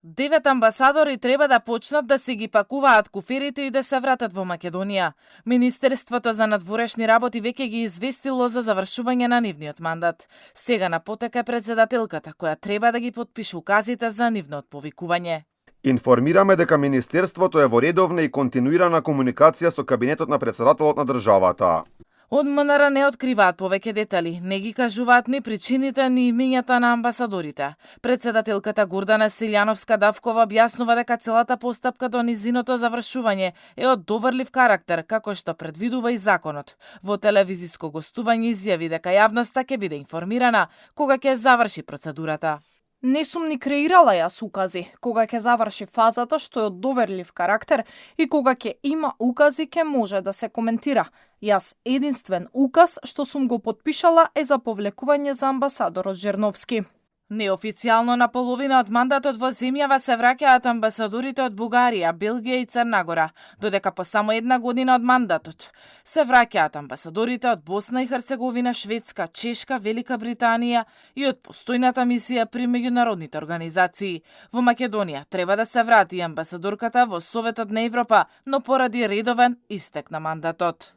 9 амбасадори треба да почнат да си ги пакуваат куферите и да се вратат во Македонија. Министерството за надворешни работи веќе ги известило за завршување на нивниот мандат. Сега на потека е претседателката, која треба да ги потпише указите за нивното повикување. Информираме дека Министерството е во редовна и континуирана комуникација со кабинетот на претседателот на државата. Од МНР не откриваат повеќе детали, не ги кажуваат ни причините ни имињата на амбасадорите. Претседателката Гордана Силјановска-Давкова објаснува дека целата постапка до низиното завршување е од доврлив карактер, како што предвидува и законот. Во телевизиско гостување изјави дека јавноста ќе биде информирана кога ќе заврши процедурата. Не сум ни креирала јас укази. Кога ќе заврши фазата што е од доверлив карактер и кога ќе има укази ќе може да се коментира. Јас единствен указ што сум го потпишала е за повлекување за амбасадорот Жерновски. Неофицијално на половина од мандатот во земјава се враќаат амбасадорите од Бугарија, Белгија и Црна Гора, додека по само една година од мандатот се враќаат амбасадорите од Босна и Херцеговина, Шведска, Чешка, Велика Британија и од постојната мисија при меѓународните организации. Во Македонија треба да се врати амбасадорката во Советот на Европа, но поради редовен истек на мандатот.